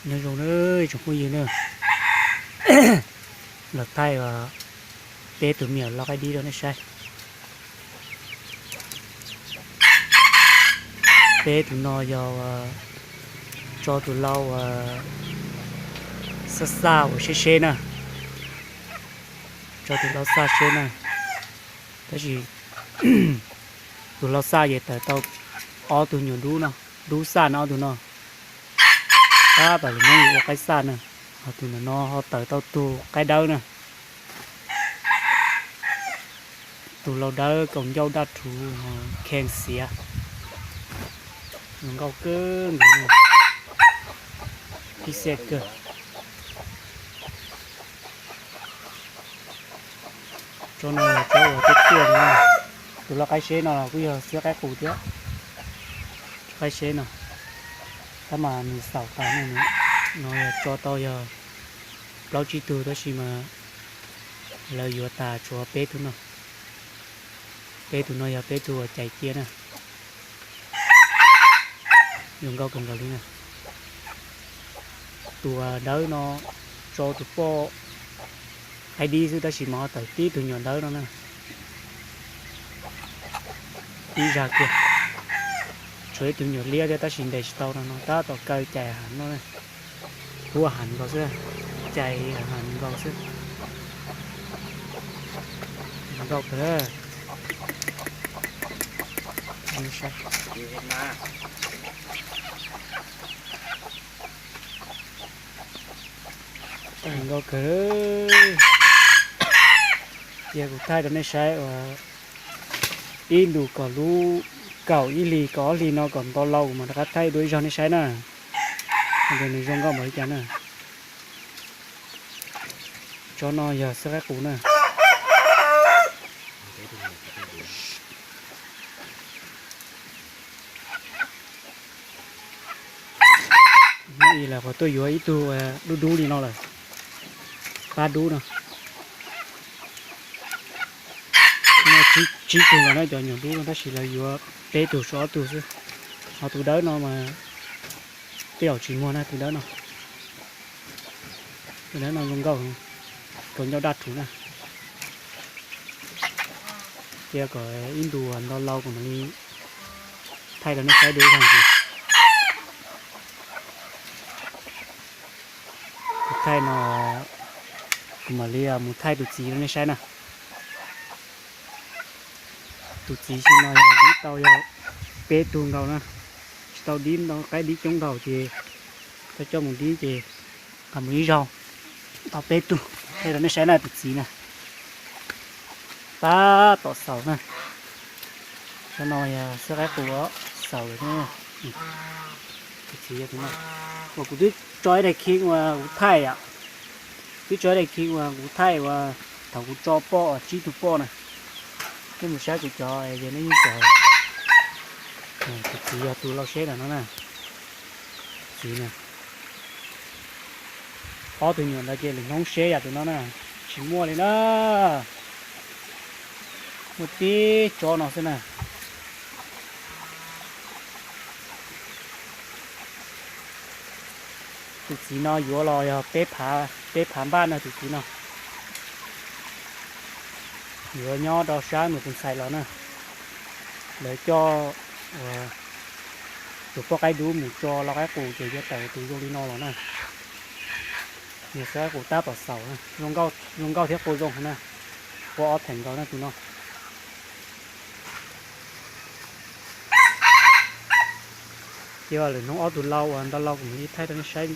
Nyob zoo nawb tsoom phooj ywg na, los thaij peb tus me nyuam lau qaib dib rau nej saib. Peb tus no yog tso tus lau xaj xaj uas seb seb na, tso tus lau xaj seb na. Tab sis tus lau xaj ces tawm tau ob tug nyuam dub no, dub xaj no ob tug no. Tab tom lwm hnub yuav ua qaib xaj na, ho tus ntawm no ho tawm tau tus qaib dawb na. Tus lau dawb kaus ncauj daj rhuv, khees xiav, zoo nkauj kawg nkaus, pib xiab kawg. Tsob no yog tsob uas tuaj tuaj no. Tus lau qaib seb no los kuj yog xiab qaib qus thiab. Qaib seb no, tab mas nws xaus tas no, no yog tso tau yog plaub tsib tug tab sis mas lawv yuav tas tshuav peb tug no. Peb tug no yog peb tug uas cais cia na. Zoo nkauj kawg nkaus li na. Tus dawb no tso tus poj qaib dib xwb tab sis mas ho tawm tib tug nyuam dawb no na. Ib zag kiag, tshuav ib tug nyuam liab thiab tab sis ntes tsis tau no, no tab tom kaw cais heev no, huaj heev nkaus xwb, cais heev nkaus xwb. Zoo nkauj kawg. Zoo nkauj kawg. Cia kuv thaij rau nej saib uas ib ntus kom lub kaum ib hlis kaum ob hlis no kom nto lau kuv mam rov qab thaij dua ib zaug nej saib na. Ces nws zoo nkauj npaum li cas na. Tsob no yog xiab qaib qus na. Nyob ib lawm qhov tuaj yuav ib tug dub dub li no lawm, pab dub no. Muaj tsib tug los na cov nyuam dub no tab sis lawv yuav peb tug tshuav ob tug xwb. Ho tus dawb no mas tej zaum tsis muag na tus dawb no. Tus dawb no zoo nkauj, kaus ncauj daj rhuv na. Cia kom ib ntus nto lau kuv mam li thaij rau nej saib dua ib zaug ntxiv. Kuv thaij no, kuv mam li mus thaij tus txiv rau nej saib na. Tus txiv xyoo no yog dib tau yog peb tug nkaus na, tsis tau dib ntau, qaib dib coob nkaus ces tau coj mus dib ces qab mus ib zaug tau peb tug. Thaij rau nej saib na tus txiv na, tab tom xaus na. Tsob no yog xiab qaib qus xaus lawm thiab. Tus txiv yog tus no, uas kuv twb tso ib daim khib uas kuv thaij, twb tso ib daim khib uas kuv thaij uas thaum kuv tso poj tsib tug poj na. Nej mus saib kuv cov es nej yeej pom. Tus txiv yog tus lau seb ntawm no na. Txiv na, ob tug nyuam ntawd ces lwm hnub seb yam tus no na, tsis muaj li na. Muaj tib tsob no xwb na. Tus txiv no yuav los yog peb phav, peb phav npaj no tus txiv no. Yuav nyob rau sab nus tus ntxhais los na. Lawv coj tus poj qaib dub mus tso lau qaib qus ces yuav tawm tus zoo li no los na. Yog xiab qaib qus tab tom xaus, zoo nkauj thiab qua zoo na. Qua ob theem nkaus na tus no. Ces lwm hnub ob tug lau uas ntau lau kuv mam li thaij rau nej saib.